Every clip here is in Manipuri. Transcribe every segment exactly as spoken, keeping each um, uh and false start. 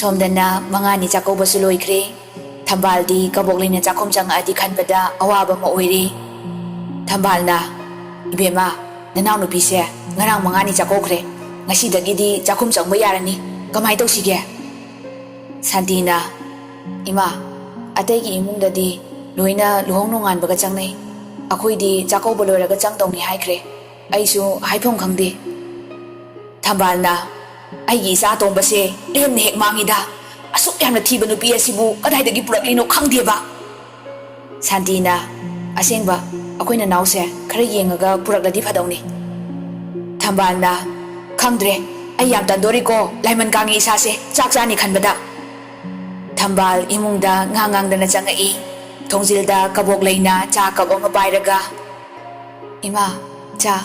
ꯁꯣꯝꯗꯅ ꯃꯉꯥꯅꯤ ꯆꯥꯛꯀꯧꯕꯁꯨ ꯂꯣꯏꯈ꯭ꯔꯦ꯫ ꯊꯝꯕꯥꯜꯗꯤ ꯀꯕꯣꯛꯂꯩꯅ ꯆꯥꯛꯈꯨꯝ ꯆꯪꯉꯛꯑꯗꯤ ꯈꯟꯕꯗ ꯑꯋꯥꯕ ꯑꯃ ꯑꯣꯏꯔꯦ꯫ ꯊꯝꯕꯥꯜꯅ, "ꯏꯕꯦꯝꯃ, ꯅꯅꯥꯎꯅꯨꯄꯤꯁꯦ ꯉꯔꯥꯡ ꯃꯉꯥꯅꯤ ꯆꯥꯛꯀꯧꯈ꯭ꯔꯦ, ꯉꯁꯤꯗꯒꯤꯗꯤ ꯆꯥꯛꯈꯨꯝ ꯆꯪꯕ ꯌꯥꯔꯅꯤ, ꯀꯃꯥꯏ ꯇꯧꯁꯤꯒꯦ?" ꯁꯥꯟꯇꯤꯅ, "ꯏꯃꯥ, ꯑꯇꯩꯒꯤ ꯏꯃꯨꯡꯗꯗꯤ ꯂꯣꯏꯅ ꯂꯨꯍꯣꯡ ꯅꯣꯡꯉꯥꯟꯕꯒ ꯆꯪꯅꯩ, ꯑꯩꯈꯣꯏꯗꯤ ꯆꯥꯛꯀꯧꯕ ꯂꯣꯏꯔꯒ ꯆꯪꯗꯧꯅꯤ ꯍꯥꯏꯈ꯭ꯔꯦ, ꯑꯩꯁꯨ ꯍꯥꯏꯐꯝ ꯈꯪꯗꯦ꯫" ꯊꯝꯕꯥꯜꯅ, "ꯑꯩꯒꯤ ꯏꯆꯥ ꯑꯇꯣꯝꯕꯁꯦ ꯂꯦꯝꯅ ꯍꯦꯛ ꯃꯥꯡꯉꯤꯗ꯫ ꯑꯁꯨꯛ ꯌꯥꯝꯅ ꯊꯤꯕ ꯅꯨꯄꯤ ꯑꯁꯤꯕꯨ ꯀꯗꯥꯏꯗꯒꯤ ꯄꯨꯔꯛꯂꯤꯅꯣ ꯈꯪꯗꯦꯕ꯫" ꯁꯥꯟꯇꯤꯅ, "ꯑꯁꯦꯡꯕ, ꯑꯩꯈꯣꯏ ꯅꯅꯥꯎꯁꯦ ꯈꯔ ꯌꯦꯡꯉꯒ ꯄꯨꯔꯛꯂꯗꯤ ꯐꯗꯧꯅꯤ꯫" ꯊꯝꯕꯥꯜꯅ, "ꯈꯪꯗ꯭ꯔꯦ, ꯑꯩ ꯌꯥꯝ ꯇꯟꯗꯣꯔꯤꯀꯣ, ꯂꯥꯏꯃꯟ ꯀꯥꯡꯉꯤ ꯏꯁꯥꯁꯦ, ꯆꯥꯛ ꯆꯥꯅꯤ ꯈꯟꯕꯗ꯫" ꯊꯝꯕꯥꯜ ꯏꯃꯨꯡꯗ ꯉꯥꯡ ꯉꯥꯡꯗꯅ ꯆꯪꯉꯛꯏ꯫ ꯊꯣꯡꯖꯤꯜꯗ ꯀꯕꯣꯛꯂꯩꯅ ꯆꯥ ꯀꯞ ꯑꯃ ꯄꯥꯏꯔꯒ, "ꯏꯃꯥ, ꯆꯥ꯫"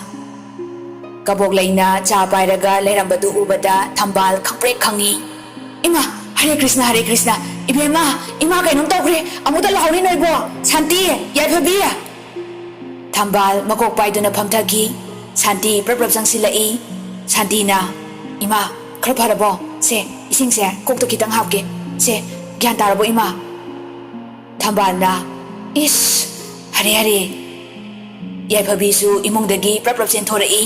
ꯀꯕꯣꯛꯂꯩꯅ ꯆꯥ ꯄꯥꯏꯔꯒ ꯂꯩꯔꯝꯕꯗꯨ ꯎꯕꯗ ꯊꯝꯕꯥꯜ ꯈꯪꯄ꯭ꯔꯦꯛ ꯈꯪꯉꯤ꯫ "ꯏꯃꯥ, ꯍꯔꯦ ꯀ꯭ꯔꯤꯁꯅ, ꯍꯔꯦ ꯀ꯭ꯔꯤꯁꯅ꯫ ꯏꯕꯦꯝꯃ, ꯏꯃꯥ ꯀꯩꯅꯣꯝ ꯇꯧꯈ꯭ꯔꯦ꯫ ꯑꯃꯨꯛꯇ ꯂꯥꯛꯍꯧꯔꯤ ꯅꯣꯏꯕꯣ꯫ ꯁꯥꯟꯇꯤ, ꯌꯥꯏꯐꯕꯤ!" ꯊꯝꯕꯥꯜ ꯃꯀꯣꯛ ꯄꯥꯏꯗꯨꯅ ꯐꯝꯊꯈꯤ꯫ ꯁꯥꯟꯇꯤ ꯄ꯭ꯔꯞ ꯄ꯭ꯔꯞ ꯆꯪꯁꯤꯜꯂꯛꯏ꯫ ꯁꯥꯟꯇꯤꯅ, "ꯏꯃꯥ, ꯈꯔ ꯐꯔꯕꯣ? ꯁꯦ, ꯏꯁꯤꯡꯁꯦ ꯀꯣꯛꯇ ꯈꯤꯇꯪ ꯍꯥꯞꯀꯦ꯫ ꯁꯦ, ꯒ꯭ꯌꯥꯟ ꯇꯥꯔꯕꯣ ꯏꯃꯥ?" ꯊꯝꯕꯥꯜꯅ, "ꯏꯁ, ꯍꯔꯦ ꯍꯔꯦ꯫" ꯌꯥꯏꯐꯕꯤꯁꯨ ꯏꯃꯨꯡꯗꯒꯤ ꯄ꯭ꯔꯞ ꯄ꯭ꯔꯞ ꯆꯦꯟꯊꯣꯔꯛꯏ꯫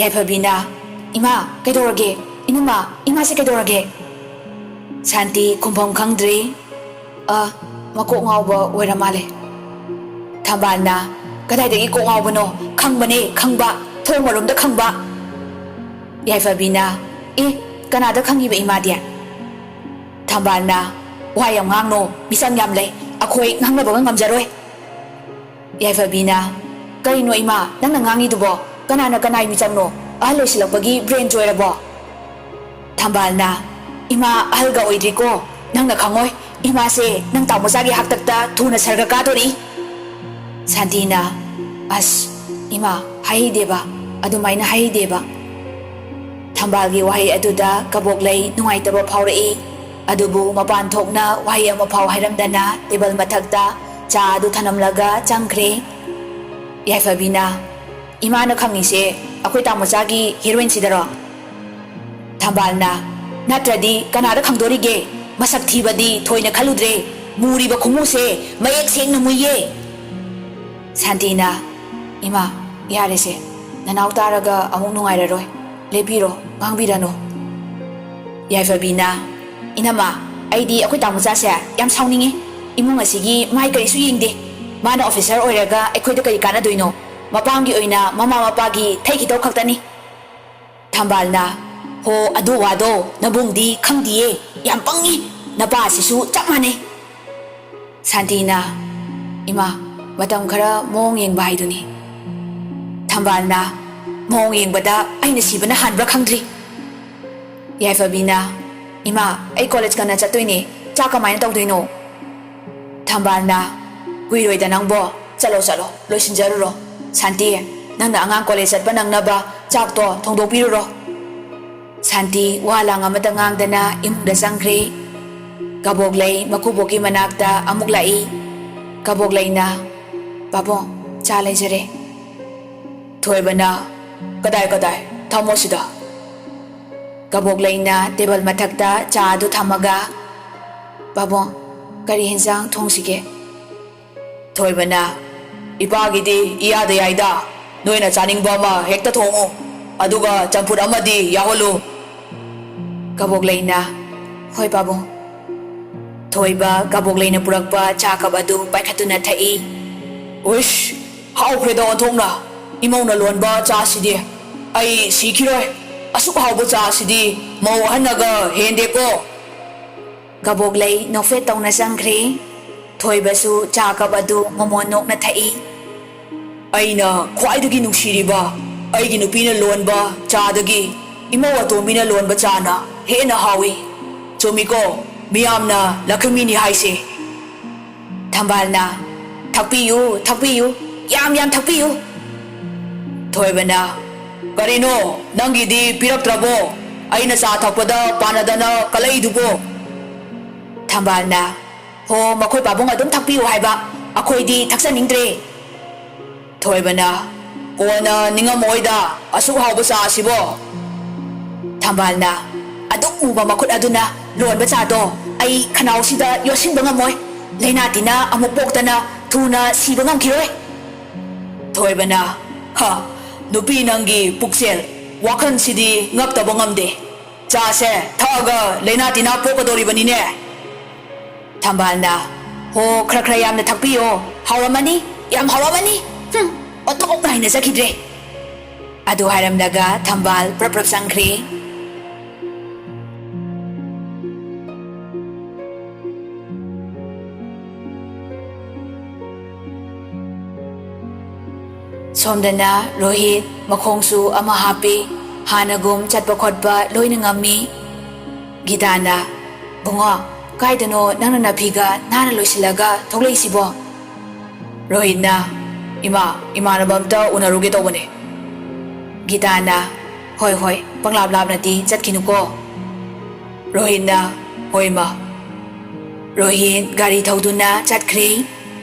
ꯌꯥꯏꯐꯕꯤꯅ, "ꯏꯃꯥ, ꯀꯩꯗꯧꯔꯒꯦ? ꯏꯅꯝꯃ, ꯏꯃꯥꯁꯦ ꯀꯩꯗꯧꯔꯒꯦ?" ꯁꯥꯟꯇꯤ ꯈꯨꯝꯐꯝ ꯈꯪꯗ꯭ꯔꯦ꯫ "ꯑ, ꯃꯀꯣꯛ ꯉꯥꯎꯕ ꯑꯣꯏꯔ ꯃꯥꯜꯂꯦ꯫" ꯊꯝꯕꯥꯜꯅ, "ꯀꯗꯥꯏꯗꯒꯤ ꯀꯣꯛ ꯉꯥꯎꯕꯅꯣ? ꯈꯪꯕꯅꯦ, ꯈꯪꯕ, ꯊꯣꯡ ꯃꯔꯣꯝꯗ ꯈꯪꯕ꯫" ꯌꯥꯏꯐꯕꯤꯅ, "ꯑꯦ, ꯀꯅꯥꯗ ꯈꯪꯉꯤꯕ ꯏꯃꯥꯗꯤ?" ꯊꯝꯕꯥꯜꯅ, "ꯋꯥ ꯌꯥꯝ ꯉꯥꯡꯅꯣ, ꯃꯤꯆꯪ ꯌꯥꯝ ꯂꯩ, ꯑꯩꯈꯣꯏ ꯉꯥꯡꯅꯕꯒ ꯉꯝꯖꯔꯣꯏ꯫" ꯌꯥꯏꯐꯕꯤꯅ, "ꯀꯔꯤꯅꯣ ꯏꯃꯥ, ꯅꯪꯅ ꯉꯥꯡꯉꯤꯗꯨꯕꯣ? ꯀꯅꯥꯅ ꯀꯅꯥꯏ ꯃꯤꯆꯪꯅꯣ? ꯑꯍꯜ ꯑꯣꯏꯁꯤꯜꯂꯛꯄꯒꯤ ꯕ꯭ꯔꯦꯟ ꯆꯣꯏꯔꯕꯣ?" ꯊꯝꯕꯥꯜꯅ, "ꯏꯃꯥ ꯑꯍꯜꯒ ꯑꯣꯏꯗ꯭ꯔꯤꯀꯣ, ꯅꯪꯅ ꯈꯪꯉꯣꯏ꯫ ꯏꯃꯥꯁꯦ ꯅꯪ ꯇꯥꯃꯣꯆꯥꯒꯤ ꯍꯥꯛꯇꯛꯇ ꯊꯨꯅ ꯁꯔꯒ ꯀꯥꯗꯣꯔꯤ꯫" ꯁꯥꯟꯇꯤꯅ, "ꯑꯁ, ꯏꯃꯥ, ꯍꯥꯏꯍꯩꯗꯦꯕ, ꯑꯗꯨꯃꯥꯏꯅ ꯍꯥꯏꯍꯩꯗꯦꯕ꯫" ꯊꯝꯕꯥꯜꯒꯤ ꯋꯥꯍꯩ ꯑꯗꯨꯗ ꯀꯕꯣꯛꯂꯩ ꯅꯨꯡꯉꯥꯏꯇꯕ ꯐꯥꯎꯔꯛꯏ꯫ ꯑꯗꯨꯕꯨ ꯃꯄꯥꯟ ꯊꯣꯛꯅ ꯋꯥꯍꯩ ꯑꯃꯐꯥꯎ ꯍꯥꯏꯔꯝꯗꯅ ꯇꯦꯕꯜ ꯃꯊꯛꯇ ꯆꯥ ꯑꯗꯨ ꯊꯅꯝꯂꯒ ꯆꯪꯈ꯭ꯔꯦ꯫ ꯌꯥꯏꯐꯕꯤꯅ, "ꯏꯃꯥꯅ ꯈꯪꯉꯤꯁꯦ ꯑꯩꯈꯣꯏ ꯇꯥꯃꯣꯆꯥꯒꯤ ꯍꯦꯔꯣꯏꯟꯁꯤꯗꯔꯣ?" ꯊꯝꯕꯥꯜꯅ, ꯅꯠꯇ꯭ꯔꯗꯤ ꯀꯅꯥꯗ ꯈꯪꯗꯣꯔꯤꯒꯦ? ꯃꯁꯛ ꯊꯤꯕꯗꯤ ꯊꯣꯏꯅ ꯈꯜꯂꯨꯗ꯭ꯔꯦ꯫ ꯃꯨꯔꯤꯕ ꯈꯣꯡꯎꯁꯦ ꯃꯌꯦꯛ ꯁꯦꯡꯅ ꯃꯨꯏꯌꯦ꯫ ꯁꯥꯟꯇꯤꯅ, "ꯏꯃꯥ, ꯌꯥꯔꯦꯁꯦ, ꯅꯅꯥꯎ ꯇꯥꯔꯒ ꯑꯃꯨꯛ ꯅꯨꯡꯉꯥꯏꯔꯔꯣꯏ꯫ ꯂꯦꯞꯄꯤꯔꯣ, ꯉꯥꯡꯕꯤꯔꯅꯨ꯫" ꯌꯥꯏꯐꯕꯤꯅ, "ꯏꯅꯝꯃ, ꯑꯩꯗꯤ ꯑꯩꯈꯣꯏ ꯇꯥꯃꯣꯆꯥꯁꯦ ꯌꯥꯝ ꯁꯥꯎꯅꯤꯡꯉꯤ꯫ ꯏꯃꯨꯡ ꯑꯁꯤꯒꯤ ꯃꯥꯏ ꯀꯔꯤꯁꯨ ꯌꯦꯡꯗꯦ꯫ ꯃꯥꯅ ꯑꯣꯐꯤꯁꯥꯔ ꯑꯣꯏꯔꯒ ꯑꯩꯈꯣꯏꯗ ꯀꯔꯤ ꯀꯥꯟꯅꯗꯣꯏꯅꯣ? ꯃꯄꯥꯝꯒꯤ ꯑꯣꯏꯅ ꯃꯃꯥ ꯃꯄꯥꯒꯤ ꯊꯩꯈꯤꯗꯧ ꯈꯛꯇꯅꯤ꯫" ꯊꯝꯕꯥꯜꯅ, "ꯍꯣ, ꯑꯗꯨ ꯋꯥꯗꯣ ꯅꯕꯨꯡꯗꯤ ꯈꯪꯗꯤꯌꯦ꯫ ꯌꯥꯝ ꯄꯪꯉꯤ꯫ ꯅꯄꯥꯁꯤꯁꯨ ꯆꯞ ꯃꯥꯟꯅꯩ꯫" ꯁꯥꯟꯇꯤꯅ, "ꯏꯃꯥ, ꯃꯇꯝ ꯈꯔ ꯃꯑꯣꯡ ꯌꯦꯡꯕ ꯍꯥꯏꯗꯨꯅꯤ꯫" ꯊꯝꯕꯥꯜꯅ, "ꯃꯑꯣꯡ ꯌꯦꯡꯕꯗ ꯑꯩꯅ ꯁꯤꯕꯅ ꯍꯥꯟꯕ꯭ꯔꯥ ꯈꯪꯗ꯭ꯔꯤ꯫" ꯌꯥꯏꯐꯕꯤꯅ, "ꯏꯃꯥ, ꯑꯩ ꯀꯣꯂꯦꯖ ꯉꯟꯅ ꯆꯠꯇꯣꯏꯅꯦ꯫ ꯆꯥꯛ ꯀꯃꯥꯏꯅ ꯇꯧꯗꯣꯏꯅꯣ?" ꯊꯝꯕꯥꯜꯅ, "ꯀꯨꯏꯔꯣꯏꯗ ꯅꯪꯕꯣ꯫ ꯆꯠꯂꯣ, ꯆꯠꯂꯣ, ꯂꯣꯏꯁꯤꯟꯖꯔꯨꯔꯣ꯫ ꯁꯥꯟꯇꯤ, ꯅꯪꯅ ꯑꯉꯥꯡ ꯀꯣꯂꯦꯖ ꯆꯠꯄ ꯅꯪꯅꯕ ꯆꯥꯛꯇꯣ ꯊꯣꯡꯗꯣꯛꯄꯤꯔꯨꯔꯣ꯫" ꯁꯥꯟꯇꯤ ꯋꯥ ꯂꯥꯡ ꯑꯃꯇ ꯉꯥꯡꯗꯅ ꯏꯃꯨꯡꯗ ꯆꯪꯈ꯭ꯔꯦ꯫ ꯀꯕꯣꯛꯂꯩ ꯃꯀꯨꯕꯣꯛꯀꯤ ꯃꯅꯥꯛꯇ ꯑꯃꯨꯛ ꯂꯥꯛꯏ꯫ ꯀꯕꯣꯛꯂꯩꯅ, "ꯄꯥꯕꯨꯡ, ꯆꯥ ꯂꯩꯖꯔꯦ꯫" ꯊꯣꯏꯕꯅ, "ꯀꯗꯥꯏ, ꯀꯗꯥꯏ? ꯊꯝꯃꯣ ꯁꯤꯗ꯫" ꯀꯕꯣꯛꯂꯩꯅ ꯇꯦꯕꯜ ꯃꯊꯛꯇ ꯆꯥ ꯑꯗꯨ ꯊꯝꯃꯒ, "ꯄꯥꯕꯨꯡ, ꯀꯔꯤ ꯍꯦꯟꯖꯥꯡ ꯊꯣꯡꯁꯤꯒꯦ?" ꯊꯣꯏꯕꯅ, "ꯏꯄꯥꯒꯤꯗꯤ ꯏꯌꯥꯗ ꯌꯥꯏꯗ, ꯅꯣꯏꯅ ꯆꯥꯅꯤꯡꯕ ꯑꯃ ꯍꯦꯛꯇ ꯊꯣꯡꯉꯨ, ꯑꯗꯨꯒ ꯆꯝꯐꯨꯠ ꯑꯃꯗꯤ ꯌꯥꯎꯍꯜꯂꯨ꯫" ꯀꯕꯣꯛꯂꯩꯅ, "ꯍꯣꯏ ꯄꯥꯕꯨꯡ꯫" ꯊꯣꯏꯕ ꯀꯕꯣꯛꯂꯩꯅ ꯄꯨꯔꯛꯄ ꯆꯥ ꯀꯞ ꯑꯗꯨ ꯄꯥꯏꯈꯠꯇꯨꯅ ꯊꯛꯏ꯫ "ꯎꯏꯁ, ꯍꯥꯎꯈ꯭ꯔꯦꯗ ꯑꯣꯟꯊꯣꯛꯅ꯫ ꯏꯃꯧꯅ ꯂꯣꯟꯕ ꯆꯥꯁꯤꯗꯤ꯫ ꯑꯩ ꯁꯤꯈꯤꯔꯣꯏ꯫ ꯑꯁꯨꯛ ꯍꯥꯎꯕ ꯆꯥꯁꯤꯗꯤ ꯃꯧ ꯑꯍꯟꯅꯒ ꯍꯦꯟꯗꯦꯀꯣ꯫" ꯀꯕꯣꯛꯂꯩ ꯅꯣꯛꯐꯦꯠ ꯇꯧꯅ ꯆꯪꯈ꯭ꯔꯦ꯫ ꯊꯣꯏꯕꯁꯨ ꯆꯥ ꯀꯞ ꯑꯗꯨ ꯃꯃꯣꯟ ꯅꯣꯛꯅ ꯊꯛꯏ꯫ "ꯑꯩꯅ ꯈ꯭ꯋꯥꯏꯗꯒꯤ ꯅꯨꯡꯁꯤꯔꯤꯕ ꯑꯩꯒꯤ ꯅꯨꯄꯤꯅ ꯂꯣꯟꯕ ꯆꯥꯗꯒꯤ ꯏꯃꯧ ꯑꯇꯣꯝꯕꯤꯅ ꯂꯣꯟꯕ ꯆꯥꯅ ꯍꯦꯟꯅ ꯍꯥꯎꯏ꯫ ꯆꯨꯝꯃꯤꯀꯣ, ꯃꯤꯌꯥꯝꯅ ꯂꯈꯃꯤꯅꯤ ꯍꯥꯏꯁꯦ꯫" ꯊꯝꯕꯥꯜꯅ, "ꯊꯛꯄꯤꯌꯨ, ꯊꯛꯄꯤꯌꯨ, ꯌꯥꯝ ꯌꯥꯝ ꯊꯛꯄꯤꯌꯨ꯫" ꯊꯣꯏꯕꯅ, "ꯀꯔꯤꯅꯣ, ꯅꯪꯒꯤꯗꯤ ꯄꯤꯔꯛꯇ꯭ꯔꯕꯣ? ꯑꯩꯅ ꯆꯥ ꯊꯛꯄꯗ ꯄꯥꯟꯅꯗꯅ ꯀꯂꯛꯏꯗꯨꯕꯣ?" ꯊꯝꯕꯥꯜꯅ, "ꯍꯣ, ꯃꯈꯣꯏ ꯄꯥꯕꯨꯡ ꯑꯗꯨꯝ ꯊꯛꯄꯤꯌꯨ ꯍꯥꯏꯕ, ꯑꯩꯈꯣꯏꯗꯤ ꯊꯛꯆꯅꯤꯡꯗ꯭ꯔꯦ꯫" ꯊꯣꯏꯕꯅ, "ꯀꯣꯟꯅ ꯅꯤꯡꯉꯝꯃꯣꯏꯗ ꯑꯁꯨꯛ ꯍꯥꯎꯕ ꯆꯥ ꯑꯁꯤꯕꯣ꯫" ꯊꯝꯕꯥꯜꯅ, ꯑꯗꯨꯛ ꯃꯨꯕ ꯃꯈꯨꯠ ꯑꯗꯨꯅ ꯂꯣꯟꯕ ꯆꯥꯗꯣ ꯑꯩ ꯈꯅꯥꯎꯁꯤꯗ ꯌꯣꯠꯁꯤꯟꯕ ꯉꯝꯃꯣꯏ꯫ ꯂꯥꯏꯅꯥ ꯇꯤꯟꯅꯥ ꯑꯃꯨꯛ ꯄꯣꯛꯇꯅ ꯊꯨꯅ ꯁꯤꯕ ꯉꯝꯈꯤꯔꯣꯏ꯫ ꯊꯣꯏꯕꯅ, "ꯍ, ꯅꯨꯄꯤ ꯅꯪꯒꯤ ꯄꯨꯛꯆꯦꯜ, ꯋꯥꯈꯜꯁꯤꯗꯤ ꯉꯛꯇꯕ ꯉꯝꯗꯦ꯫ ꯆꯥꯁꯦ ꯊꯛꯑꯒ ꯂꯥꯏꯅꯥ ꯇꯤꯟꯅꯥ ꯄꯣꯛꯀꯗꯧꯔꯤꯕꯅꯤꯅꯦ꯫" ꯊꯝꯕꯥꯜꯅ, "ꯍꯣ, ꯈꯔ ꯈꯔ ꯌꯥꯝꯅ ꯊꯛꯄꯤꯌꯣ꯫ ꯍꯥꯎꯔꯝꯃꯅꯤ, ꯌꯥꯝ ꯍꯥꯎꯔꯝꯃꯅꯤ꯫ ꯍꯨꯝ, ꯑꯣꯟꯊꯣꯛ ꯅꯥꯏꯅ ꯆꯠꯈꯤꯗ꯭ꯔꯦ꯫" ꯑꯗꯨ ꯍꯥꯏꯔꯝꯂꯒ ꯊꯝꯕꯥꯜ ꯄ꯭ꯔꯞ ꯄ꯭ꯔꯞ ꯆꯪꯈ꯭ꯔꯦ꯫ ꯁꯣꯝꯗꯅ ꯔꯣꯍꯤꯠ ꯃꯈꯣꯡꯁꯨ ꯑꯃ ꯍꯥꯞꯄꯤ, ꯍꯥꯟꯅꯒꯨꯝ ꯆꯠꯄ ꯈꯣꯠꯄ ꯂꯣꯏꯅ ꯉꯝꯃꯤ꯫ ꯒꯤꯇꯥꯅ, "ꯕꯨꯡꯉꯣ, ꯀꯥꯏꯗꯅꯣ ꯅꯪꯅ ꯅꯥꯄꯤꯒ ꯅꯥꯟꯅ ꯂꯣꯏꯁꯤꯜꯂꯒ ꯊꯣꯛꯂꯛꯏꯁꯤꯕꯣ?" ꯔꯣꯍꯤꯠꯅ, "ꯏꯃꯥ, ꯏꯃꯥꯟꯅꯕ ꯑꯝꯇ ꯎꯅꯔꯨꯒꯦ ꯇꯧꯕꯅꯦ꯫" ꯒꯤꯇꯥꯅ, "ꯍꯣꯏ, ꯍꯣꯏ, ꯄꯪꯂꯥꯞ ꯂꯥꯞꯅꯗꯤ ꯆꯠꯈꯤꯅꯨꯀꯣ꯫" ꯔꯣꯍꯤꯠꯅ, "ꯍꯣꯏ, ꯏꯃꯥ꯫" ꯔꯣꯍꯤꯠ ꯒꯥꯔꯤ ꯊꯧꯗꯨꯅ ꯆꯠꯈ꯭ꯔꯦ꯫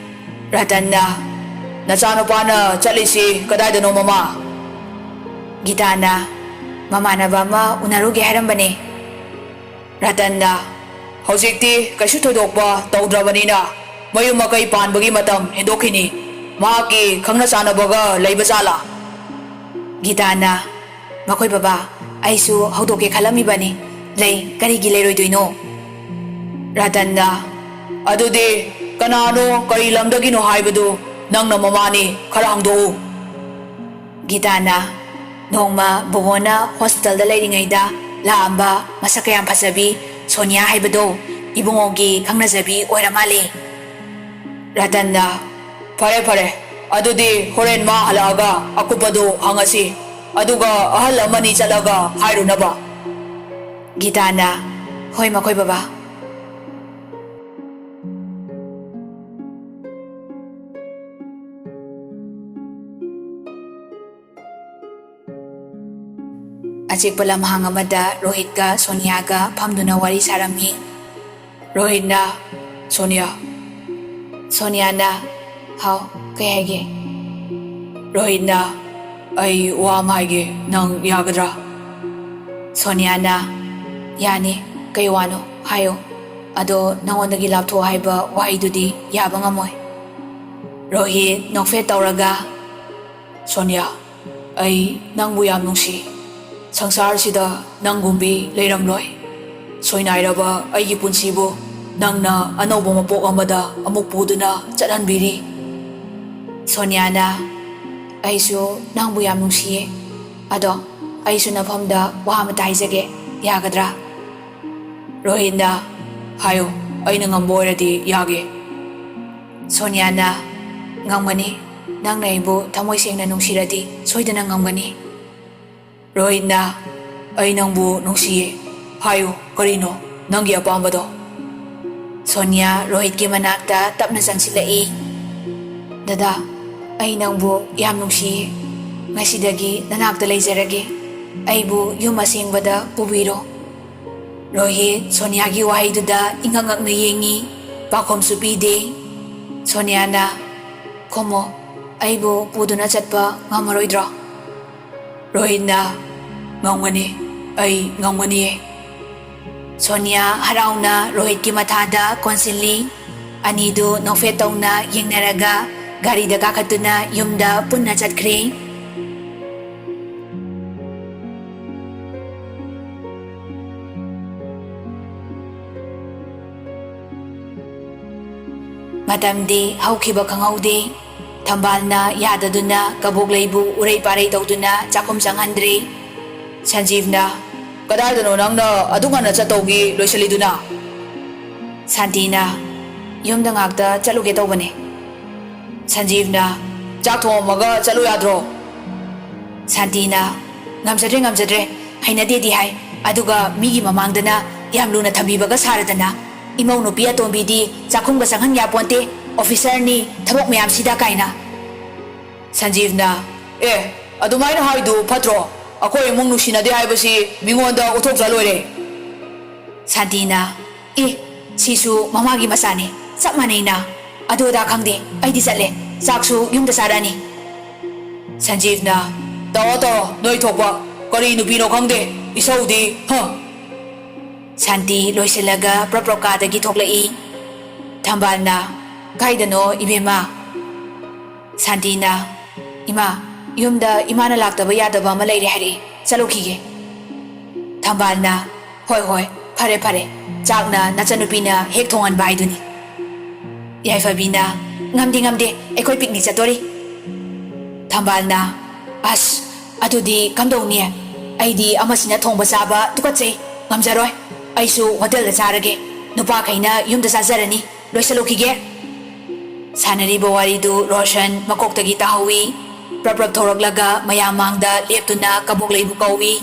ꯔꯇꯟꯅ, "ꯅꯆꯥꯅꯨꯄꯥꯅ ꯆꯠꯂꯤꯁꯤ ꯀꯗꯥꯏꯗꯅꯣ, ꯃꯃꯥ?" ꯒꯤꯇꯥꯅ, "ꯃꯃꯥꯟꯅꯕ ꯑꯃ ꯎꯅꯔꯨꯒꯦ ꯍꯥꯏꯔꯝꯕꯅꯦ꯫" ꯔꯇꯟꯅ, "ꯍꯧꯖꯤꯛꯇꯤ ꯀꯩꯁꯨ ꯊꯣꯏꯗꯣꯛꯄ ꯇꯧꯗ꯭ꯔꯕꯅꯤꯅ ꯃꯌꯨꯝ ꯃꯀꯩ ꯄꯥꯟꯕꯒꯤ ꯃꯇꯝ ꯍꯦꯟꯗꯣꯛꯈꯤꯅꯤ꯫ ꯃꯍꯥꯛꯀꯤ ꯈꯪꯅ ꯆꯥꯟꯅꯕꯒ ꯂꯩꯕ ꯖꯥꯠꯂꯥ?" ꯒꯤꯇꯥꯅ, "ꯃꯈꯣꯏ ꯕꯕꯥ, ꯑꯩꯁꯨ ꯍꯧꯗꯣꯛꯀꯦ ꯈꯜꯂꯝꯃꯤꯕꯅꯤ꯫ ꯂꯩ, ꯀꯔꯤꯒꯤ ꯂꯩꯔꯣꯏꯗꯣꯏꯅꯣ?" ꯔꯇꯟꯅ, "ꯑꯗꯨꯗꯤ ꯀꯅꯥꯅꯣ, ꯀꯔꯤ ꯂꯝꯗꯒꯤꯅꯣ ꯍꯥꯏꯕꯗꯨ ꯅꯪꯅ ꯃꯃꯥꯅꯤ, ꯈꯔ ꯍꯪꯗꯣꯛꯎ꯫" ꯒꯤꯇꯥꯅ, "ꯅꯣꯡꯃ ꯕꯣꯕꯣꯅ ꯍꯣꯁꯄꯤꯇꯥꯜꯗ ꯂꯩꯔꯤꯉꯩꯗ ꯂꯥꯛꯑꯝꯕ ꯃꯁꯛ ꯀꯌꯥꯝ ꯐꯖꯕꯤ ꯁꯣꯅꯤꯌꯥ ꯍꯥꯏꯕꯗꯣ ꯏꯕꯨꯡꯉꯣꯒꯤ ꯈꯪꯅꯖꯕꯤ ꯑꯣꯏꯔ ꯃꯥꯜꯂꯦ꯫" ꯔꯇꯟꯅ, "ꯐꯔꯦ, ꯐꯔꯦ, ꯑꯗꯨꯗꯤ ꯍꯣꯔꯦꯟ ꯃꯥ ꯍꯜꯂꯛꯑꯒ ꯑꯀꯨꯞꯄꯗꯨ ꯍꯪꯉꯁꯤ, ꯑꯗꯨꯒ ꯑꯍꯜ ꯑꯃꯅꯤ ꯆꯠꯂꯒ ꯍꯥꯏꯔꯨꯅꯕ꯫" ꯒꯤꯇꯥꯅ, "ꯍꯣꯏ, ꯃꯈꯣꯏ ꯕꯕꯥ꯫" ꯑꯆꯤꯛꯄ ꯂꯝꯍꯥꯡ ꯑꯃꯗ ꯔꯣꯍꯤꯠꯀ ꯁꯣꯅꯤꯌꯥꯒ ꯐꯝꯗꯨꯅ ꯋꯥꯔꯤ ꯁꯥꯔꯝꯃꯤ꯫ ꯔꯣꯍꯤꯠꯅ, "ꯁꯣꯅꯤꯌꯥ꯫" ꯁꯣꯅꯤꯌꯥꯅ, "ꯍꯥꯎ, ꯀꯩ ꯍꯥꯏꯒꯦ?" ꯔꯣꯍꯤꯠꯅ, "ꯑꯩ ꯋꯥ ꯑꯃ ꯍꯥꯏꯒꯦ, ꯅꯪ ꯌꯥꯒꯗ꯭ꯔꯥ?" ꯁꯣꯅꯤꯌꯥꯅ, "ꯌꯥꯅꯤ, ꯀꯩ ꯋꯥꯅꯣ? ꯍꯥꯏꯌꯣ꯫ ꯑꯗꯣ ꯅꯉꯣꯟꯗꯒꯤ ꯂꯥꯞꯊꯣꯛꯑꯣ ꯍꯥꯏꯕ ꯋꯥꯍꯩꯗꯨꯗꯤ ꯌꯥꯕ ꯉꯝꯃꯣꯏ꯫" ꯔꯣꯍꯤꯠ ꯅꯣꯛꯐꯦꯠ ꯇꯧꯔꯒ, "ꯁꯣꯅꯤꯌꯥ, ꯑꯩ ꯅꯪꯕꯨ ꯌꯥꯝ ꯅꯨꯡꯁꯤ꯫ ꯁꯪꯁꯥꯔꯁꯤꯗ ꯅꯪꯒꯨꯝꯕꯤ ꯂꯩꯔꯝꯂꯣꯏ꯫ ꯁꯣꯏꯅꯥꯏꯔꯕ ꯑꯩꯒꯤ ꯄꯨꯟꯁꯤꯕꯨ ꯅꯪꯅ ꯑꯅꯧꯕ ꯃꯄꯣꯛ ꯑꯃꯗ ꯑꯃꯨꯛ ꯄꯨꯗꯨꯅ ꯆꯠꯍꯟꯕꯤꯔꯤ꯫" ꯁꯣꯅꯤꯌꯥꯅ, "ꯑꯩꯁꯨ ꯅꯪꯕꯨ ꯌꯥꯝ ꯅꯨꯡꯁꯤꯌꯦ꯫ ꯑꯗꯣ ꯑꯩꯁꯨ ꯅꯐꯝꯗ ꯋꯥ ꯑꯃꯇ ꯍꯥꯏꯖꯒꯦ, ꯌꯥꯒꯗ꯭ꯔꯥ?" ꯔꯣꯍꯤꯠꯅ, "ꯍꯥꯏꯌꯣ, ꯑꯩꯅ ꯉꯝꯕ ꯑꯣꯏꯔꯗꯤ ꯌꯥꯒꯦ꯫" ꯁꯣꯅꯤꯌꯥꯅ, "ꯉꯝꯒꯅꯤ꯫ ꯅꯪꯅ ꯑꯩꯕꯨ ꯊꯃꯣꯏ ꯁꯦꯡꯅ ꯅꯨꯡꯁꯤꯔꯗꯤ ꯁꯣꯏꯗꯅ ꯉꯝꯒꯅꯤ꯫" ꯔꯣꯍꯤꯠꯅ, "ꯑꯩ ꯅꯪꯕꯨ ꯅꯨꯡꯁꯤꯌꯦ꯫ ꯍꯥꯏꯌꯨ, ꯀꯔꯤꯅꯣ ꯅꯪꯒꯤ ꯑꯄꯥꯝꯕꯗꯣ?" ꯁꯣꯅꯤꯌꯥ ꯔꯣꯍꯤꯠꯀꯤ ꯃꯅꯥꯛꯇ ꯇꯞꯅ ꯆꯪꯁꯤꯜꯂꯛꯏ꯫ "ꯗꯗꯥ, ꯑꯩ ꯅꯪꯕꯨ ꯌꯥꯝ ꯅꯨꯡꯁꯤꯌꯦ꯫ ꯉꯁꯤꯗꯒꯤ ꯅꯅꯥꯛꯇ ꯂꯩꯖꯔꯒꯦ꯫ ꯑꯩꯕꯨ ꯌꯨꯝ ꯑꯁꯦꯡꯕꯗ ꯄꯨꯕꯤꯔꯣ꯫" ꯔꯣꯍꯤꯠ ꯁꯣꯅꯤꯌꯥꯒꯤ ꯋꯥꯍꯩꯗꯨꯗ ꯏꯉꯛ ꯉꯛꯅ ꯌꯦꯡꯉꯤ, ꯄꯥꯎꯈꯨꯝꯁꯨ ꯄꯤꯗꯦ꯫ ꯁꯣꯅꯤꯌꯥꯅ, "ꯈꯨꯝꯃꯣ, ꯑꯩꯕꯨ ꯄꯨꯗꯨꯅ ꯆꯠꯄ ꯉꯝꯃꯔꯣꯏꯗ꯭ꯔꯣ?" ꯔꯣꯍꯤꯠꯅ, "ꯉꯝꯒꯅꯤ, ꯑꯩ ꯉꯝꯒꯅꯤꯌꯦ꯫" ꯁꯣꯅꯤꯌꯥ ꯍꯔꯥꯎꯅ ꯔꯣꯍꯤꯠꯀꯤ ꯃꯊꯥꯗ ꯀꯣꯟꯁꯤꯜꯂꯤ꯫ ꯑꯅꯤꯗꯨ ꯅꯣꯛꯐꯦꯠ ꯇꯧꯅ ꯌꯦꯡꯅꯔꯒ ꯒꯥꯔꯤꯗ ꯀꯥꯈꯠꯇꯨꯅ ꯌꯨꯝꯗ ꯄꯨꯟꯅ ꯆꯠꯈ꯭ꯔꯦ꯫ ꯃꯇꯝꯗꯤ ꯍꯧꯈꯤꯕ ꯈꯪꯍꯧꯗꯦ꯫ ꯊꯝꯕꯥꯜꯅ ꯌꯥꯗꯗꯨꯅ ꯀꯕꯣꯛ ꯂꯩꯕꯨ ꯎꯔꯩ ꯄꯥꯔꯩ ꯇꯧꯗꯨꯅ ꯆꯥꯛꯈꯨꯝ ꯆꯪꯍꯟꯗ꯭ꯔꯦ꯫ ꯁꯟꯖꯤꯕꯅ, "ꯀꯗꯥꯏꯗꯅꯣ ꯅꯪꯅ ꯑꯗꯨꯛ ꯉꯟꯅ ꯆꯠꯇꯧꯒꯤ ꯂꯣꯏꯁꯤꯜꯂꯤꯗꯨꯅ?" ꯁꯥꯟꯇꯤꯅ, "ꯌꯨꯝꯗ ꯉꯥꯛꯇ ꯆꯠꯂꯨꯒꯦ ꯇꯧꯕꯅꯦ꯫" ꯁꯟꯖꯤꯕꯅ, "ꯆꯥꯛ ꯊꯣꯡꯉꯝꯃꯒ ꯆꯠꯂꯨ ꯌꯥꯗ꯭ꯔꯣ?" ꯁꯥꯟꯇꯤꯅ, "ꯉꯝꯖꯗ꯭ꯔꯦ, ꯉꯝꯖꯗ꯭ꯔꯦ꯫ ꯍꯩꯅꯗꯦꯗꯤ ꯍꯥꯏ, ꯑꯗꯨꯒ ꯃꯤꯒꯤ ꯃꯃꯥꯡꯗꯅ ꯌꯥꯝ ꯂꯨꯅ ꯊꯝꯕꯤꯕꯒ ꯁꯥꯔꯗꯅ꯫ ꯏꯃꯧ ꯅꯨꯄꯤ ꯑꯇꯣꯝꯕꯤꯗꯤ ꯆꯥꯛꯈꯨꯝꯒ ꯆꯪꯍꯟ ꯌꯥꯄꯣꯟꯇꯦ, ꯑꯣꯐꯤꯁꯔꯅꯤ, ꯊꯕꯛ ꯃꯌꯥꯝꯁꯤꯗ ꯀꯥꯏꯅ꯫" ꯁꯟꯖꯤꯕꯅ, "ꯑꯦ, ꯑꯗꯨꯃꯥꯏꯅ ꯍꯥꯏꯗꯨ ꯐꯠꯇ꯭ꯔꯣ? ꯑꯩꯈꯣꯏ ꯏꯃꯨꯡ ꯅꯨꯡꯁꯤꯅꯗꯦ ꯍꯥꯏꯕꯁꯤ ꯃꯤꯉꯣꯟꯗ ꯎꯠꯊꯣꯛꯇ꯭ꯔ ꯂꯣꯏꯔꯦ꯫" ꯁꯥꯟꯇꯤꯅ, "ꯑꯦ, ꯁꯤꯁꯨ ꯃꯃꯥꯒꯤ ꯃꯆꯥꯅꯦ, ꯆꯞ ꯃꯥꯟꯅꯩꯅ꯫ ꯑꯗꯨ ꯑꯗꯥ ꯈꯪꯗꯦ, ꯑꯩꯗꯤ ꯆꯠꯂꯦ꯫ ꯆꯥꯛꯁꯨ ꯌꯨꯝꯗ ꯆꯥꯔꯛꯑꯅꯤ꯫" ꯁꯟꯖꯤꯕꯅ, "ꯇꯧꯔꯣ, ꯇꯧꯔꯣ, ꯅꯣꯏ ꯊꯣꯛꯄ꯫ ꯀꯔꯤ ꯅꯨꯄꯤꯅꯣ ꯈꯪꯗꯦ, ꯏꯁꯧꯗꯤ, ꯍ!" ꯁꯥꯟꯇꯤ ꯂꯣꯏꯁꯤꯜꯂꯒ ꯄ꯭ꯔꯞ ꯄ꯭ꯔꯞ ꯀꯥꯗꯒꯤ ꯊꯣꯛꯂꯛꯏ꯫ ꯊꯝꯕꯥꯜꯅ, "ꯀꯥꯏꯗꯅꯣ ꯏꯕꯦꯝꯃ?" ꯁꯥꯟꯇꯤꯅ, "ꯏꯃꯥ, ꯌꯨꯝꯗ ꯏꯃꯥꯅ ꯂꯥꯛꯇꯕ ꯌꯥꯗꯕ ꯑꯃ ꯂꯩꯔꯦ ꯍꯥꯏꯔꯛꯏ, ꯆꯠꯂꯨꯈꯤꯒꯦ꯫" ꯊꯝꯕꯥꯜꯅ, "ꯍꯣꯏ ꯍꯣꯏ, ꯐꯔꯦ ꯐꯔꯦ, ꯆꯥꯛꯅ ꯅꯆꯟꯅꯨꯄꯤꯅ ꯍꯦꯛ ꯊꯣꯡꯍꯟꯕ ꯍꯥꯏꯗꯨꯅꯤ꯫" ꯌꯥꯏꯐꯕꯤꯅ, "ꯉꯝꯗꯦ ꯉꯝꯗꯦ, ꯑꯩꯈꯣꯏ ꯄꯤꯛꯅꯤꯛ ꯆꯠꯇꯣꯔꯤ꯫" ꯊꯝꯕꯥꯜꯅ, "ꯑꯁ, ꯑꯗꯨꯗꯤ ꯀꯝꯗꯧꯅꯤ? ꯑꯩꯗꯤ ꯑꯃꯁꯤꯅ ꯊꯣꯡꯕ ꯆꯥꯕ ꯇꯨꯀꯠꯆꯩ, ꯉꯝꯖꯔꯣꯏ꯫ ꯑꯩꯁꯨ ꯍꯣꯇꯦꯜꯗ ꯆꯥꯔꯒꯦ, ꯅꯨꯄꯥꯈꯩꯅ ꯌꯨꯝꯗ ꯆꯥꯖꯔꯅꯤ, ꯂꯣꯏꯁꯤꯜꯂꯨꯈꯤꯒꯦ꯫" ꯁꯥꯟꯅꯔꯤꯕ ꯋꯥꯔꯤꯗꯨ ꯔꯣꯁꯟ ꯃꯀꯣꯛꯇꯒꯤ ꯇꯥꯍꯧꯏ꯫ ꯄ꯭ꯔꯞ ꯄ꯭ꯔꯞ ꯊꯣꯔꯛꯂꯒ ꯃꯌꯥꯝ ꯃꯥꯡꯗ ꯂꯦꯞꯇꯨꯅ ꯀꯕꯣꯛꯂꯩꯕꯨ ꯀꯧꯏ꯫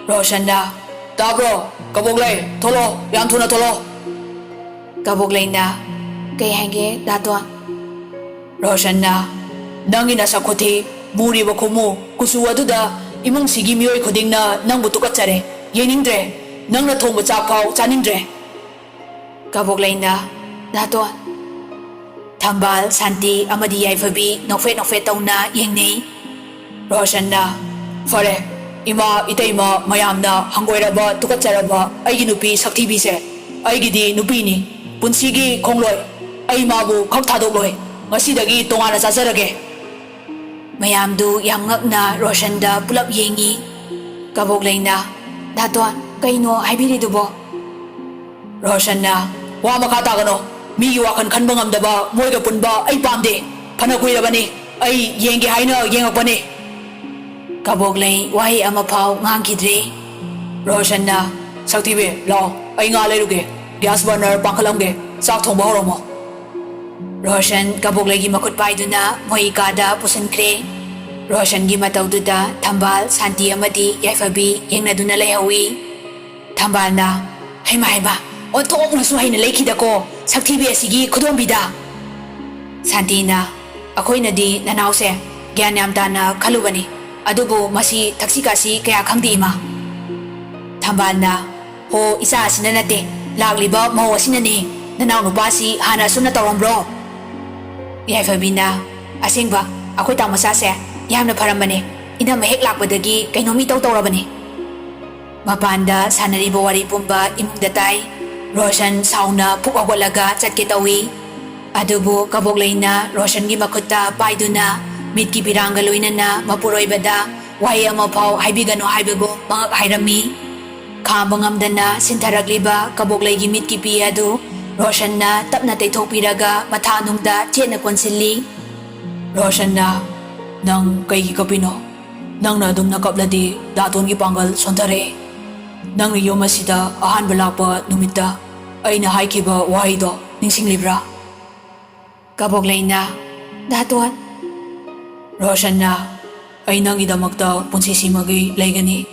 ꯔꯣꯁꯟꯅ, "ꯇꯥꯕ꯭ꯔꯣ? ꯀꯕꯣꯛꯂꯩ, ꯊꯣꯛꯂꯛꯑꯣ, ꯌꯥꯝ ꯊꯨꯅ ꯊꯣꯛꯂꯛꯑꯣ꯫" ꯀꯕꯣꯛꯂꯩꯅ, "ꯀꯩ ꯍꯥꯏꯒꯦ, ꯗꯥꯇꯣꯟ?" ꯔꯣꯁꯟꯅ, "ꯅꯪꯒꯤ ꯅꯁꯛ ꯈꯨꯊꯤ, ꯃꯨꯔꯤꯕ ꯈꯨꯃꯨ, ꯀꯨꯆꯨ ꯑꯗꯨꯗ ꯏꯃꯨꯡꯁꯤꯒꯤ ꯃꯤꯑꯣꯏ ꯈꯨꯗꯤꯡꯅ ꯅꯪꯕꯨ ꯇꯨꯀꯠꯆꯔꯦ, ꯌꯦꯡꯅꯤꯡꯗ꯭ꯔꯦ꯫ ꯅꯪꯅ ꯊꯣꯡꯕ ꯆꯥꯛ ꯐꯥꯎ ꯆꯥꯅꯤꯡꯗ꯭ꯔꯦ꯫" ꯀꯕꯣꯛꯂꯩꯅ, "ꯗꯥꯇꯣꯟ꯫" ꯊꯝꯕꯥꯜ, ꯁꯥꯟꯇꯤ ꯑꯃꯗꯤ ꯌꯥꯏꯐꯕꯤ ꯅꯣꯛꯐꯦꯠ ꯅꯣꯛꯐꯦꯠ ꯇꯧꯅ ꯌꯦꯡꯅꯩ꯫ ꯔꯣꯁꯟꯅ, "ꯐꯔꯦ, ꯏꯃꯥ, ꯏꯇꯩꯃ ꯃꯌꯥꯝꯅ ꯍꯪꯒꯣꯏꯔꯕ, ꯇꯨꯀꯠꯆꯔꯕ ꯑꯩꯒꯤ ꯅꯨꯄꯤ ꯁꯛꯊꯤꯕꯤꯁꯦ ꯑꯩꯒꯤꯗꯤ ꯅꯨꯄꯤꯅꯤ, ꯄꯨꯟꯁꯤꯒꯤ ꯈꯣꯡꯂꯣꯏ꯫ ꯑꯩ ꯃꯥꯕꯨ ꯈꯛ ꯊꯥꯗꯣꯛꯂꯣꯏ꯫ ꯉꯁꯤꯗꯒꯤ ꯇꯣꯉꯥꯟꯅ ꯆꯥꯖꯔꯒꯦ꯫" ꯃꯌꯥꯝꯗꯨ ꯌꯥꯝ ꯉꯛꯅ ꯔꯣꯁꯟꯗ ꯄꯨꯂꯞ ꯌꯦꯡꯉꯤ꯫ ꯀꯕꯣꯛꯂꯩꯅ, "ꯗꯥꯇꯣꯟ, ꯀꯩꯅꯣ ꯍꯥꯏꯕꯤꯔꯤꯗꯨꯕꯣ?" ꯔꯣꯁꯟꯅ, "ꯋꯥ ꯃꯈꯥ ꯇꯥꯒꯅꯣ꯫ ꯃꯤꯒꯤ ꯋꯥꯈꯜ ꯈꯟꯕ ꯉꯝꯗꯕ ꯃꯣꯏꯒ ꯄꯨꯟꯕ ꯑꯩ ꯄꯥꯝꯗꯦ꯫ ꯐꯅ ꯀꯨꯏꯔꯕꯅꯤ ꯑꯩ ꯌꯦꯡꯒꯦ ꯍꯥꯏꯅ ꯌꯦꯡꯉꯛꯄꯅꯤ꯫" ꯀꯕꯣꯛꯂꯩ ꯋꯥꯍꯩ ꯑꯃꯐꯥꯎ ꯉꯥꯡꯈꯤꯗ꯭ꯔꯦ꯫ ꯔꯣꯁꯟꯅ, "ꯁꯛꯊꯤꯕꯤ, ꯂꯥꯛꯑꯣ, ꯑꯩ ꯉꯥ ꯂꯩꯔꯨꯒꯦ꯫ Gas burner ꯄꯥꯡꯈꯠꯂꯝꯒꯦ꯫ ꯆꯥꯛ ꯊꯣꯡꯕ ꯍꯧꯔꯝꯃꯣ꯫" ꯔꯣꯁꯟ ꯀꯕꯣꯛꯂꯩꯒꯤ ꯃꯈꯨꯠ ꯄꯥꯏꯗꯨꯅ ꯃꯣꯏ ꯀꯥꯗ ꯄꯨꯁꯤꯟꯈ꯭ꯔꯦ꯫ ꯔꯣꯁꯟꯒꯤ ꯃꯇꯧꯗꯨꯗ ꯊꯝꯕꯥꯜ, ꯁꯥꯟꯇꯤ ꯑꯃꯗꯤ ꯌꯥꯏꯐꯕꯤ ꯌꯦꯡꯅꯗꯨꯅ ꯂꯩꯍꯧꯏ꯫ ꯊꯝꯕꯥꯜꯅ, "ꯍꯩꯃꯥ ꯍꯩꯃꯥ, ꯑꯣꯟꯊꯣꯛꯅꯁꯨ ꯍꯩꯅ ꯂꯩꯈꯤꯗꯀꯣ, ꯁꯛꯊꯤꯕꯤ ꯑꯁꯤꯒꯤ ꯈꯨꯗꯣꯝꯕꯤꯗ!" ꯁꯥꯟꯇꯤꯅ, "ꯑꯩꯈꯣꯏꯅꯗꯤ ꯅꯅꯥꯎꯁꯦ ꯒ꯭ꯌꯥꯟ ꯌꯥꯝ ꯇꯥꯅ ꯈꯜꯂꯨꯕꯅꯤ, ꯑꯗꯨꯕꯨ ꯃꯁꯤ ꯊꯛꯁꯤ ꯈꯥꯁꯤ ꯀꯌꯥ ꯈꯪꯗꯦ, ꯏꯃꯥ꯫" ꯊꯝꯕꯥꯜꯅ, "ꯍꯣ, ꯏꯆꯥ ꯑꯁꯤꯅ ꯅꯠꯇꯦ, ꯂꯥꯛꯂꯤꯕ ꯃꯧ ꯑꯁꯤꯅꯅꯤ꯫ ꯅꯅꯥꯎ ꯅꯨꯄꯥꯁꯤ ꯍꯥꯟꯅ ꯑꯁꯨꯝꯅ ꯇꯧꯔꯝꯕ꯭ꯔꯣ?" ꯌꯥꯏꯐꯕꯤꯅ, "ꯑꯁꯦꯡꯕ, ꯑꯩꯈꯣꯏ ꯇꯥꯃꯣꯆꯥꯁꯦ ꯌꯥꯝꯅ ꯐꯔꯝꯕꯅꯦ꯫ ꯏꯅꯝꯃ ꯍꯦꯛ ꯂꯥꯛꯄꯗꯒꯤ ꯀꯩꯅꯣꯝ ꯏꯇꯧ ꯇꯧꯔꯕꯅꯦ꯫" ꯃꯄꯥꯟꯗ ꯁꯥꯟꯅꯔꯤꯕ ꯋꯥꯔꯤ ꯄꯨꯝꯕ ꯏꯃꯨꯡꯗ ꯇꯥꯏ꯫ ꯔꯣꯁꯟ ꯁꯥꯎꯅ ꯐꯨꯛ ꯍꯧꯒꯠꯂꯒ ꯆꯠꯀꯦ ꯇꯧꯏ꯫ ꯑꯗꯨꯕꯨ ꯀꯕꯣꯛꯂꯩꯅ ꯔꯣꯁꯟꯒꯤ ꯃꯈꯨꯠꯇ ꯄꯥꯏꯗꯨꯅ ꯃꯤꯠꯀꯤ ꯄꯤꯔꯥꯡꯒ ꯂꯣꯏꯅꯅ ꯃꯄꯨꯔꯣꯏꯕꯗ ꯋꯥꯍꯩ ꯑꯃꯐꯥꯎ ꯍꯥꯏꯕꯤꯒꯅꯨ ꯍꯥꯏꯕꯒꯨꯝ ꯃꯉꯛ ꯍꯥꯏꯔꯝꯃꯤ꯫ ꯈꯥꯝꯕ ꯉꯝꯗꯅ ꯁꯤꯟꯊꯔꯛꯂꯤꯕ ꯀꯕꯣꯛꯂꯩꯒꯤ ꯃꯤꯠꯀꯤ ꯄꯤ ꯑꯗꯨ ꯔꯣꯁꯟꯅ ꯇꯞꯅ ꯇꯩꯊꯣꯛꯄꯤꯔꯒ ꯃꯊꯥꯅꯨꯡꯗ ꯆꯦꯠꯅ ꯀꯣꯟꯁꯤꯜꯂꯤ꯫ ꯔꯣꯁꯟꯅ, "ꯅꯪ ꯀꯩꯒꯤ ꯀꯞꯄꯤꯅꯣ? ꯅꯪꯅ ꯑꯗꯨꯝꯅ ꯀꯞꯂꯗꯤ ꯗꯥꯇꯣꯟꯒꯤ ꯄꯥꯡꯒꯜ ꯁꯣꯟꯊꯔꯛꯑꯦ꯫ ꯅꯪꯅ ꯌꯨꯝ ꯑꯁꯤꯗ ꯑꯍꯥꯟꯕ ꯂꯥꯛꯄ ꯅꯨꯃꯤꯠꯇ ꯑꯩꯅ ꯍꯥꯏꯈꯤꯕ ꯋꯥꯍꯩꯗꯣ ꯅꯤꯡꯁꯤꯡꯂꯤꯕ꯭ꯔꯥ?" ꯀꯕꯣꯛꯂꯩꯅ, "ꯗꯥꯇꯣꯟ!" ꯔꯣꯁꯟꯅ, "ꯑꯩ ꯅꯪꯒꯤꯗꯃꯛꯇ ꯄꯨꯟꯁꯤꯁꯤꯃꯒꯤ ꯂꯩꯒꯅꯤ꯫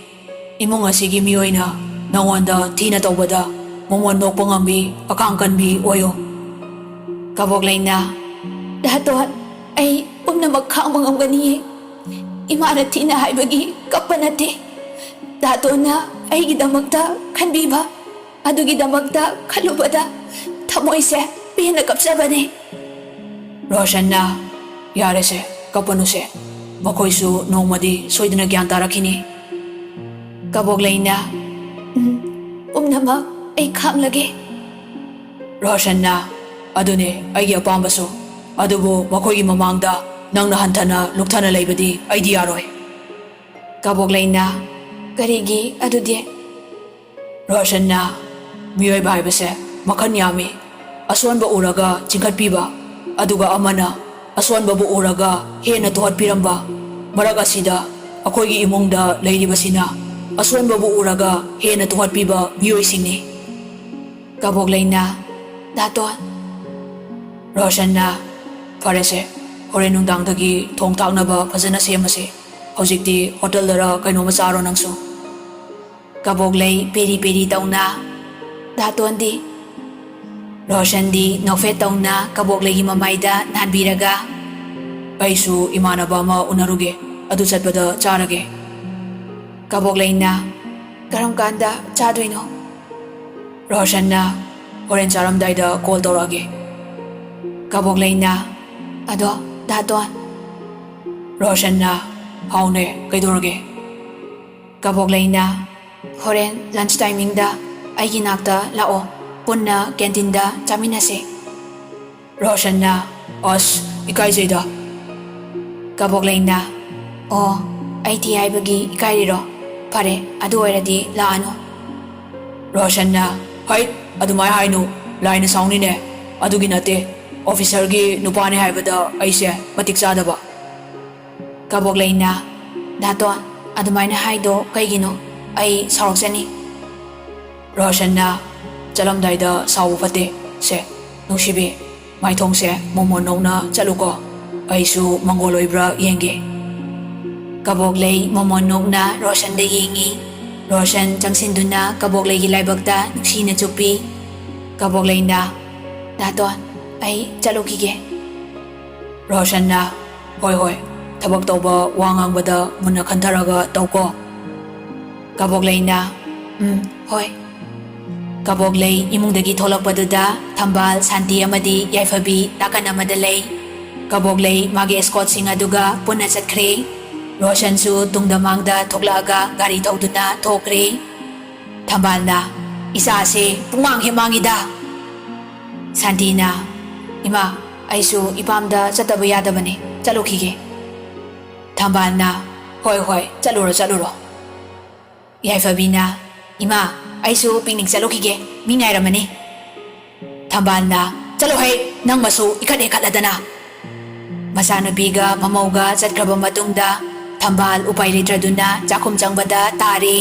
ꯏꯃꯨꯡ ꯑꯁꯤꯒꯤ ꯃꯤꯑꯣꯏꯅ ꯅꯉꯣꯟꯗ ꯊꯤꯅ ꯇꯧꯕꯗ ꯃꯉꯣꯟ ꯅꯣꯛꯄ ꯉꯝꯕꯤ, ꯑꯈꯥꯡ ꯀꯟꯕꯤ ꯑꯣꯏꯌꯨ꯫" ꯀꯕꯣꯛꯂꯩꯅ, "ꯗꯥꯇꯣꯟ, ꯑꯩ ꯄꯨꯝꯅꯃꯛ ꯈꯥꯡꯕ ꯉꯝꯒꯅꯤꯌꯦ꯫ ꯏꯃꯥꯅ ꯊꯤꯅ ꯍꯥꯏꯕꯒꯤ ꯀꯞꯄ ꯅꯠꯇꯦ꯫ ꯗꯥꯇꯣꯟꯅ ꯑꯩꯒꯤꯗꯃꯛꯇ ꯈꯟꯕꯤꯕ ꯑꯗꯨꯒꯤꯗꯃꯛꯇ ꯈꯜꯂꯨꯕꯗ ꯊꯃꯣꯏꯁꯦ ꯄꯦꯟꯅ ꯀꯞꯆꯕꯅꯦ꯫" ꯔꯣꯁꯟꯅ, "ꯌꯥꯔꯦꯁꯦ, ꯀꯞꯄꯅꯨꯁꯦ꯫ ꯃꯈꯣꯏꯁꯨ ꯅꯣꯡꯃꯗꯤ ꯁꯣꯏꯗꯅ ꯒ꯭ꯌꯥꯟ ꯇꯥꯔꯛꯈꯤꯅꯤ꯫" ꯀꯕꯣꯛꯂꯩꯅ, "ꯎꯝ, ꯄꯨꯝꯅꯃꯛ ꯑꯩ ꯈꯥꯡꯂꯒꯦ꯫" ꯔꯣꯁꯟꯅ, "ꯑꯗꯨꯅꯦ ꯑꯩꯒꯤ ꯑꯄꯥꯝꯕꯁꯨ꯫ ꯑꯗꯨꯕꯨ ꯃꯈꯣꯏꯒꯤ ꯃꯃꯥꯡꯗ ꯅꯪꯅ ꯍꯟꯊꯅ ꯂꯨꯛꯊꯅ ꯂꯩꯕꯗꯤ ꯑꯩꯗꯤ ꯌꯥꯔꯣꯏ꯫" ꯀꯕꯣꯛꯂꯩꯅ, "ꯀꯔꯤꯒꯤ ꯑꯗꯨꯗꯤ?" ꯔꯣꯁꯟꯅ, "ꯃꯤꯑꯣꯏꯕ ꯍꯥꯏꯕꯁꯦ ꯃꯈꯜ ꯌꯥꯝꯃꯤ꯫ ꯑꯁꯣꯟꯕ ꯎꯔꯒ ꯆꯤꯡꯈꯠꯄꯤꯕ, ꯑꯗꯨꯒ ꯑꯃꯅ ꯑꯁꯣꯟꯕꯕꯨ ꯎꯔꯒ ꯍꯦꯟꯅ ꯇꯨꯍꯠꯄꯤꯔꯝꯕ꯫ ꯃꯔꯛ ꯑꯁꯤꯗ ꯑꯩꯈꯣꯏꯒꯤ ꯏꯃꯨꯡꯗ ꯂꯩꯔꯤꯕꯁꯤꯅ ꯑꯁꯣꯟꯕꯕꯨ ꯎꯔꯒ ꯍꯦꯟꯅ ꯇꯨꯍꯠꯄꯤꯕ ꯃꯤꯑꯣꯏꯁꯤꯡꯅꯤ꯫" ꯀꯕꯣꯛꯂꯩꯅ, "ꯗꯥꯇꯣꯟ꯫" ꯔꯣꯁꯟꯅ, "ꯐꯔꯦꯁꯦ, ꯍꯣꯔꯦꯟ ꯅꯨꯡꯗꯥꯡꯗꯒꯤ ꯊꯣꯡ ꯊꯥꯛꯅꯕ ꯐꯖꯅ ꯁꯦꯝꯃꯁꯤ꯫ ꯍꯧꯖꯤꯛꯇꯤ ꯍꯣꯇꯦꯜꯗꯔ ꯀꯩꯅꯣꯝꯃ ꯆꯥꯔꯣ ꯅꯪꯁꯨ꯫" ꯀꯕꯣꯛꯂꯩ ꯄꯦꯔꯤ ꯄꯦꯔꯤ ꯇꯧꯅ, "ꯗꯥꯇꯣꯟꯗꯤ?" ꯔꯣꯁꯟꯗꯤ ꯅꯣꯛꯐꯦꯠ ꯇꯧꯅ ꯀꯕꯣꯛꯂꯩꯒꯤ ꯃꯃꯥꯏꯗ ꯅꯥꯟꯕꯤꯔꯒ, "ꯑꯩꯁꯨ ꯏꯃꯥꯟꯅꯕ ꯑꯃ ꯎꯅꯔꯨꯒꯦ, ꯑꯗꯨ ꯆꯠꯄꯗ ꯆꯥꯔꯒꯦ꯫" ꯀꯕꯣꯛꯂꯩꯅ, "ꯀꯔꯝ ꯀꯥꯟꯗ ꯆꯥꯗꯣꯏꯅꯣ?" ꯔꯣꯁꯟꯅ, "ꯍꯣꯔꯦꯟ ꯆꯥꯔꯝꯗꯥꯏꯗ ꯀꯣꯜ ꯇꯧꯔꯛꯑꯒꯦ꯫" ꯀꯕꯣꯛꯂꯩꯅ, "ꯑꯗꯣ, ꯗꯥꯇꯣꯟ?" ꯔꯣꯁꯟꯅ, "ꯍꯥꯎꯅꯦ, ꯀꯩꯗꯧꯔꯒꯦ?" ꯀꯕꯣꯛꯂꯩꯅ, "ꯍꯣꯔꯦꯟ lunch timingꯗ ꯑꯩꯒꯤ ꯅꯥꯛꯇ ꯂꯥꯛꯑꯣ, ꯄꯨꯟꯅ canteen ꯆꯥꯃꯤꯟꯅꯁꯦ꯫" ꯔꯣꯁꯟꯅ, "ꯑꯁ, ꯏꯀꯥꯏꯖꯩꯗ꯫" ꯀꯕꯣꯛꯂꯩꯅ, "ꯑꯣ, ꯑꯩ ꯊꯤ ꯍꯥꯏꯕꯒꯤ ꯏꯀꯥꯏꯔꯤꯔꯣ? ꯐꯔꯦ, ꯑꯗꯨ ꯑꯣꯏꯔꯗꯤ ꯂꯥꯛꯑꯅꯨ꯫" ꯔꯣꯁꯟꯅ, "ꯍꯩꯠ, ꯑꯗꯨꯃꯥꯏ ꯍꯥꯏꯅꯨ, ꯂꯥꯏꯅ ꯁꯥꯎꯅꯤꯅꯦ꯫ ꯑꯗꯨꯒꯤ ꯅꯠꯇꯦ, officerꯒꯤ ꯅꯨꯄꯥꯅꯦ ꯍꯥꯏꯕꯗ ꯑꯩꯁꯦ ꯃꯇꯤꯛ ꯆꯥꯗꯕ꯫" ꯀꯕꯣꯛꯂꯩꯅ, "ꯗꯥꯇꯣꯟ, ꯑꯗꯨꯃꯥꯏꯅ ꯍꯥꯏꯗꯣ ꯀꯩꯒꯤꯅꯣ? ꯑꯩ ꯁꯥꯎꯔꯛꯆꯅꯤ꯫" ꯔꯣꯁꯟꯅ, "ꯆꯠꯂꯝꯗꯥꯏꯗ ꯁꯥꯎꯕ ꯐꯠꯇꯦ꯫ ꯁꯦ, ꯅꯨꯡꯁꯤꯕꯤ, ꯃꯥꯏꯊꯣꯡꯁꯦ ꯃꯣꯃꯣꯟ ꯅꯣꯛꯅ ꯆꯠꯂꯨꯀꯣ꯫ ꯑꯩꯁꯨ ꯃꯪꯒꯣꯜ ꯑꯣꯏꯕ꯭ꯔꯥ ꯌꯦꯡꯒꯦ꯫" ꯀꯕꯣꯛꯂꯩ ꯃꯣꯃꯣꯟ ꯅꯣꯛꯅ ꯔꯣꯁꯟꯗ ꯌꯦꯡꯉꯤ꯫ ꯔꯣꯁꯟ ꯆꯪꯁꯤꯟꯗꯨꯅ ꯀꯕꯣꯛꯂꯩꯒꯤ ꯂꯥꯏꯕꯛꯇ ꯅꯨꯡꯁꯤꯅ ꯆꯨꯞꯄꯤ꯫ ꯀꯕꯣꯛꯂꯩꯅ, "ꯗꯥꯇꯣꯟ, ꯑꯩ ꯆꯠꯂꯨꯈꯤꯒꯦ꯫" ꯔꯣꯁꯟꯅ, "ꯍꯣꯏ, ꯍꯣꯏ, ꯊꯕꯛ ꯇꯧꯕ ꯋꯥ ꯉꯥꯡꯕꯗ ꯃꯨꯟꯅ ꯈꯟꯊꯔꯒ ꯇꯧꯀꯣ꯫" ꯀꯕꯣꯛꯂꯩꯅ, "ꯎꯝ, ꯍꯣꯏ꯫" ꯀꯕꯣꯛꯂꯩ ꯏꯃꯨꯡꯗꯒꯤ ꯊꯣꯛꯂꯛꯄꯗꯨꯗ ꯊꯝꯕꯥꯜ, ꯁꯥꯟꯇꯤ ꯑꯃꯗꯤ ꯌꯥꯏꯐꯕꯤ ꯅꯥꯀꯟ ꯑꯃꯗ ꯂꯩ꯫ ꯀꯕꯣꯛꯂꯩ ꯃꯥꯒꯤ escortꯁꯤꯡ ꯑꯗꯨꯒ ꯄꯨꯟꯅ ꯆꯠꯈ꯭ꯔꯦ꯫ ꯔꯣꯁꯟꯁꯨ ꯇꯨꯡꯗ ꯃꯥꯡꯗ ꯊꯣꯛꯂꯛꯑꯒ ꯒꯥꯔꯤ ꯊꯧꯗꯨꯅ ꯊꯣꯛꯈ꯭ꯔꯦ꯫ ꯊꯝꯕꯥꯜꯅ, "ꯏꯆꯥꯁꯦ ꯄꯨꯡꯃꯥꯡ ꯍꯦꯛ ꯃꯥꯡꯉꯤꯗ꯫" ꯁꯥꯟꯇꯤꯅ, "ꯏꯃꯥ, ꯑꯩꯁꯨ ꯏꯄꯥꯝꯗ ꯆꯠꯇꯕ ꯌꯥꯗꯕꯅꯤ, ꯆꯠꯂꯨꯈꯤꯒꯦ꯫" ꯊꯝꯕꯥꯜꯅ, "ꯍꯣꯏ, ꯍꯣꯏ, ꯆꯠꯂꯨꯔꯣ, ꯆꯠꯂꯨꯔꯣ꯫" ꯌꯥꯏꯐꯕꯤꯅ, "ꯏꯃꯥ, ꯑꯩꯁꯨ picnic ꯆꯠꯂꯨꯈꯤꯒꯦ, ꯃꯤ ꯉꯥꯏꯔꯝꯃꯅꯤ꯫" ꯊꯝꯕꯥꯜꯅ, "ꯆꯠꯂꯣꯍꯦ, ꯅꯪ ꯃꯁꯨ ꯏꯈꯠ ꯍꯦꯛꯈꯠꯂꯗꯅ꯫" ꯃꯆꯥꯅꯨꯄꯤꯒ ꯃꯃꯧꯒ ꯆꯠꯈ꯭ꯔꯕ ꯃꯇꯨꯡꯗ ꯊꯝꯕꯥꯜ ꯎꯄꯥꯏ ꯂꯩꯇ꯭ꯔꯗꯨꯅ ꯆꯥꯛꯈꯨꯝ ꯆꯪꯕꯗ ꯇꯥꯔꯦ꯫